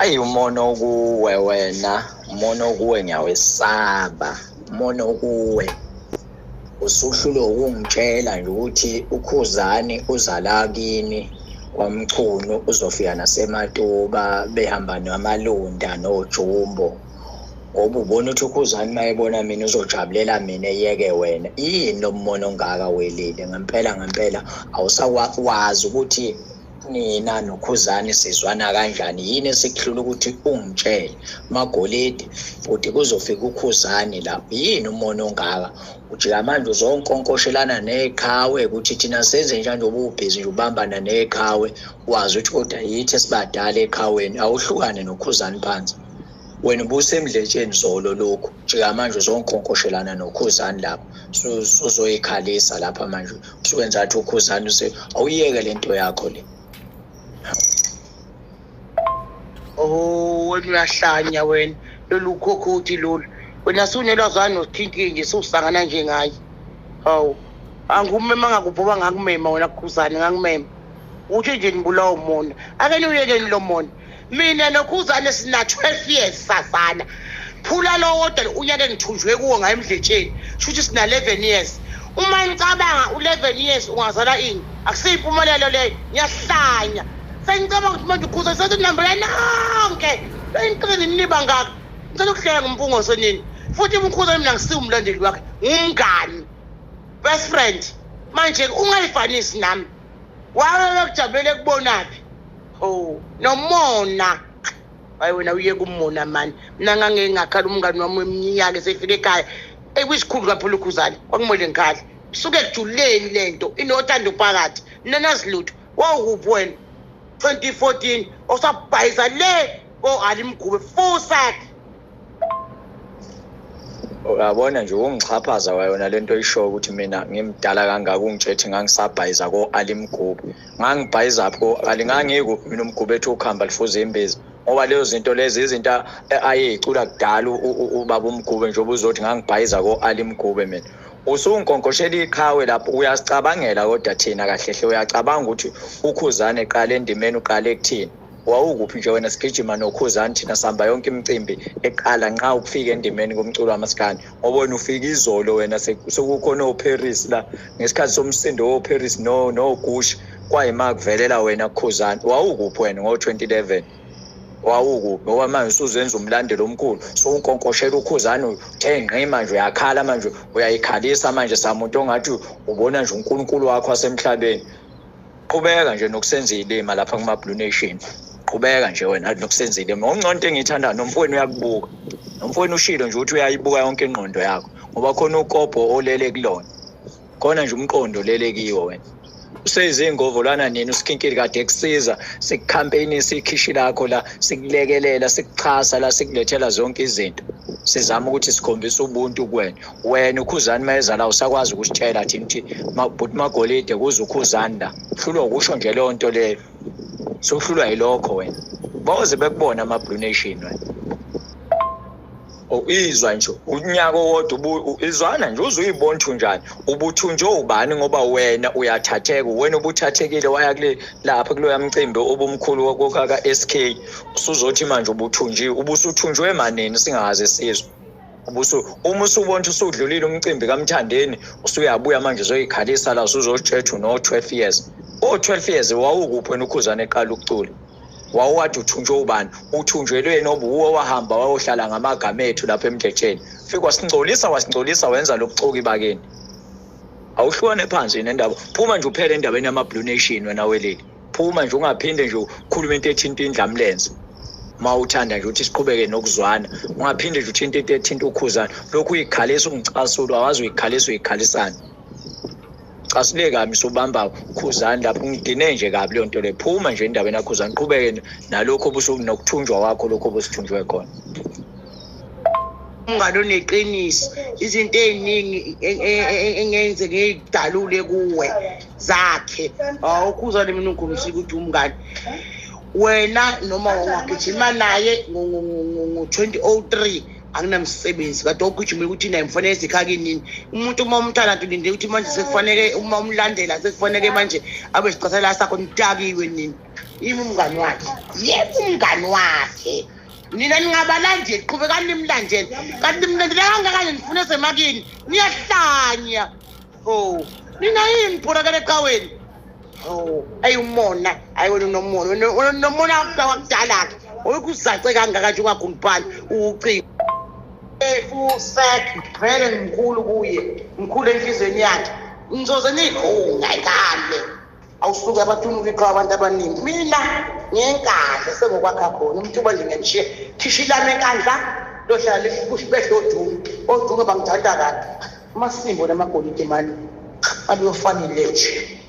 Ayi umona okuwe wena, umona okuwe ngiyawesaba, umona okuwe. Usuhlulwe ukungitshela nje ukuthi uKhuzani uza la kini kwaMchunu uzofika naseMatuba behamba namalunda noJumbo. Ngoba ubona ukuthi uKhuzani uma ebona mina uzojabulela mina eyeke wena. Yini lo mmono ongaka welile? Ngempela ngempela awusakwazi ukuthi mina noKhuzani sizwana kanjani? Yini esikuhlula ukuthi ungitshele Magolide futhi kuzofika uKhuzani lapho? Yini umona ongaka? Ujika manje uzonkonkoshelana neqhawe ukuthi thina senze njani njengoba ubhizi nje ubambana neqhawe, wazi ukuthi kodwa yithi esibadala eqhaweni. Awuhlukane noKhuzani phansi. Wena ubusemdletsheni zolo lokhu, jika manje uzonkonkoshelana noKhuzani lapho, usuzoyikhalisa lapha manje, usuwenza athi uKhuzani awuyeke le nto yakho le. Oh, wena uyahlanya wena, lolu khokhothi lolu. Wena sunelwazana nosithinti nje sewusangana nje ngaye. Hawu, angumema ngakubhoba ngakumema wena Khuzani ngakumema. Uthi nje nibulawa umona. Ake niwuyekeni lo mona. Mina noKhuzani sina 12 years sazana. Phula lo wodwa unyaka engithunjwe kuwo ngaye emdletsheni. Shuthi sina 11 years. Uma ngicabanga u11 years ungazala ini? Akusiyo impumelelo leyo. Ngiyahlanya. Sengicabanga ukuthi manje uKhuzani sesinambela nonke. Bengiqine niniba ngaka. Ngicela ukuhleka ngompungo nini. Futhi uKhuzani mina ngisiwo umlandeli wakhe. Ngumngani. Best friend. Manje ungayifanisi nami. Wabe bekujabulele kubonaphi? Oh, nomona. Hayi wena uyeke umona mani. Mina ngangeke ngakhala umngani wami weminyaka esefika ekhaya. Ekwisikhulu kaphela uKhuzani, kwakumele ngikhale. Suke ekujuleni lento, inothando phakathi. Mina nazi lutho. Wawukuphi wena? 2014 osabhayiza le ko-Ali Mgube fusak. Uyabona nje ungixhaphaza wayona lento oyishoyo ukuthi mina ngimdala kangaka ungitshethi ngangisabhayiza ko-Ali Mgube. Ngangibhayiza phi ko-Ali? Ngangikuphi mina uMgube ethi ukhamba lifuze imbiza? Ngoba lezo zinto lezi izinto ayeyicula kudala ubaba uMgube, njengoba uzothi ngangibhayiza ko-Ali Mgube mina. Usunkonkoshela iqhawe lapho, uyasicabangela kodwa thina kahle hle uyacabanga ukuthi uKhuzani eqale endimeni uqale kuthini? Wawukuphi nje wena sigijima noKhuzani thina sihamba yonke imicimbi eqala nqa ukufika endimeni komculo wamaskandi, ngoba wena ufika izolo wena sekukhona oParis la ngesikhathi somsindo woParis noGush kwayima kuvelela wena Khuzani. Wawukuphi wena ngo-2011? Wawukuphi? Ngoba manje usuzenza umlandeli omkhulu, sowunkonkoshela uKhuzani uthe ngqi manje uyakhala manje uyayikhalisa manje samuntu ongathi ubona nje uNkulunkulu wakho wasemhlabeni. Qhubeka nje nokusenza ilima lapha kuma-Blue Nation. Qhubeka nje wena nokusenza ilima. Ngongcono into engiyithandayo nomfowenu uyakubuka. Nomfowenu ushilo nje ukuthi uyayibuka yonke ingqondo yakho ngoba khona ukobho olele kulona. Khona nje umqondo olele kiwo wena. Useyizingovolwana nini uSikhinkili kade ekusiza sikukhampeyinisa ikhishi lakho la, sikulekelela, sikuxhasa la, sikulethela zonke izinto. Sizama ukuthi sikhombise ubuntu kuwena. Wena uKhuzani mayeza la usakwazi ukusitshela thina ukuthi bhuti Magolide kuze uKhuzani la. Uhlulwa ukusho nje leyo nto leyo. Sohlulwa yilokho wena. Bawoze bekubona ama-Blue Nation wena. Izwa nje unyaka owodwa izwana nje uze uyibone ukuthi unjani, ubuthunjwe ubani ngoba wena uyathatheka, wena ubuthathekile waya kule lapha kuloya mcimbi obumkhulu ka-SK, usuzothi manje ubuthunjiwe, ubusuthunjwe manini singaze sizwe. Uma usubona ukuthi usudlulile umcimbi kaMthandeni usuyabuya manje uzoyikhalisa la usuzotshetsha uno-12 years. O-12 years wawukuphi wena uKhuzani eqala ukucula? Wawukade uthunjwe ubani? Uthunjwelweni oba uwe wahamba wayohlala ngamagama ethu lapha emdletsheni. Fika wasingcolisa wasingcolisa wenza lobuxoki bakini. Awuhlukane phansi nendaba. Phuma nje uphele endabeni yama-Blue Nation wena welile. Phuma nje ungaphinde nje ukhulume into ethinta indlamlenze. Uma uthanda nje ukuthi siqhubeke nokuzwana, ungaphinde nje uthinte into ethinta uKhuzani. Lokhu uyikhalisa ungicasula, awazi uyikhalisa uyikhalisani. Casule kabi usubamba uKhuzani lapho, ngidine nje kabi leyo nto leyo. Phuma nje endabeni yaKhuzani, qhubeke nalokho nokuthunjwa kwakho lokho obusuthunjwe khona. Umngani oneqiniso, izinto ey'ningi engenze ngiyidalule kuwe zakhe. Awukhuzane mina ungikhombisile ukuthi umngani wena noma wagijima naye ngo-2003 Anginamsebenzi kade ogijimela ukuthi naye mfanele ezikhaya nini. Umuntu uma umthanda ulinde ukuthi manje sekufanele uma umlandela sekufanele manje abe sicasela sakho nitakiwe nini. Yimi umngani wakhe, yebo umngani wakhe. Nina ningabalandeli, qhubekani nimlandele. Kanti nimlandela kangakanani nifuna esemakini? Niyahlanya. Oh, nina yini phorakele eqaweni? Oh, ayi umona, ayi wena unomona, wena unomona wakudala-ke. Oyikuzace kangaka nje ungakhuluphali uwucingo. Fusek, vele ngimkhulu kuye, mkhulu enhliziyweni yakhe. Nizoze nikhunga ngale. Awusuke abathunuka iqhawe abantu abaningi. Mina ngenkandla sengokwakha khona umthuba nje ngiyanishiya. Khishi lami enkandla lohlala behle odume. Odume bangithanda kabi. Amasimbo namagolide mani. Abe ufanele nje.